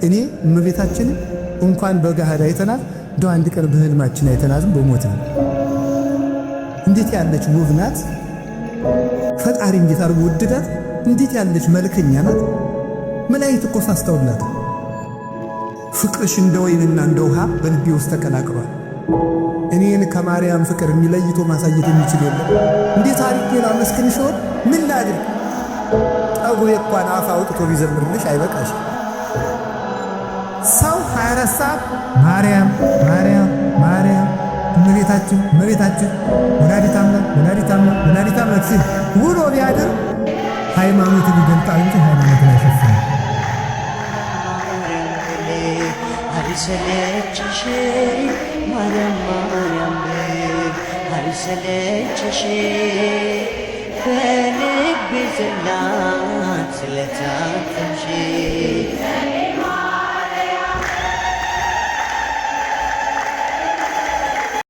እኔ እመቤታችንን እንኳን በገሃድ አይተናት፣ እንደው አንድ ቀን በህልማችን አይተናትም በሞት ነው። እንዴት ያለች ውብ ናት! ፈጣሪ እንዴት አድርጎ ወደዳት! እንዴት ያለች መልከኛ ናት! መላእክት እኮ ሳስተውላት። ፍቅርሽ እንደ ወይንና እንደ ውሃ በልቤ ውስጥ ተቀላቅሏል። እኔን ከማርያም ፍቅር የሚለይቶ ማሳየት የሚችል የለም። እንዴት አድርጌ ላመስግንሽ ይሆን? ምን ላድርግ? ጠጉሬ እንኳን አፍ አውጥቶ ቢዘምርልሽ አይበቃሽ። ሰው 24 ሰዓት ማርያም፣ ማርያም፣ ማርያም፣ እመቤታችን፣ እመቤታችን፣ ወላዲተ አምላክ፣ ወላዲተ አምላክ፣ ወላዲተ አምላክ ሲል ውሎ ቢያድር ሃይማኖትን ይገልጣል እንጂ ሃይማኖትን አይሸፍንም። አልሰለችሽ ማርያም ማርያም ብል አልሰለችሽ፣ በልቤ ጽላት ስለታተምሽ።